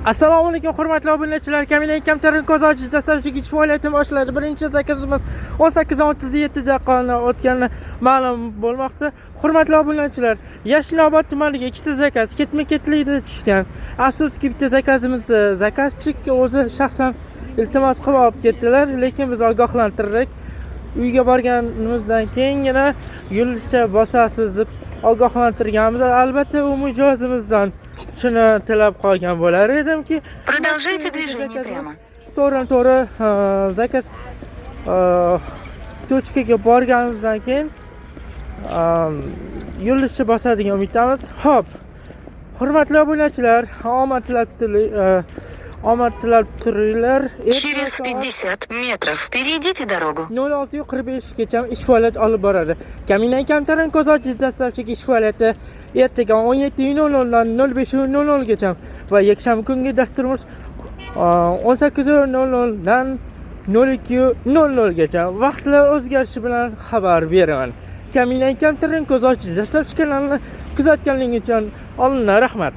Assalomu alaykum, hurmatli obunachilar. Kamina kamtarin ko'z ochish dastlabki ish faoliyatini boshladi. Birinchi zakazimiz 18:37 daqiqani o'tgani ma'lum bo'lmoqda. Hurmatli obunachilar, Yashnobod tumaniga ikkita zakaz ketma-ketlikda tushgan. Afsuski, bitta zakazimizni zakazchik o'zi shaxsan iltimos qilib olib ketdilar, lekin biz ogohlantirdik. Uyga borganimizdan keyingina yulduzcha bosasiz deb ogohlantirganmiz. Albatta, u mijozimizdan shuni tilab qolgan bo'lar edimki, Продолжайте движение прямо. To'g'ridan to'g'ri zakaz точка ga borganimizdan keyin yulduzcha bosadigan umiddamiz. Xo'p, hurmatli obunachilar, omad tilab turinglar. Ertaga Через soat 50 метров перейдите дорогу. 06:45 gacha ish faoliyat olib boradi. Kamina kamtarin ko'z ochish dastlabki ish faoliyati ertaga 17:00 dan 05:00 gacha va yakshanba kungi dasturimiz 18:00 dan 02:00 gacha. Vaqtlar o'zgarishi bilan xabar beraman. Kamina kamtarin ko'z ochish dastlabki kanalini kuzatganligingiz uchun oldindan rahmat.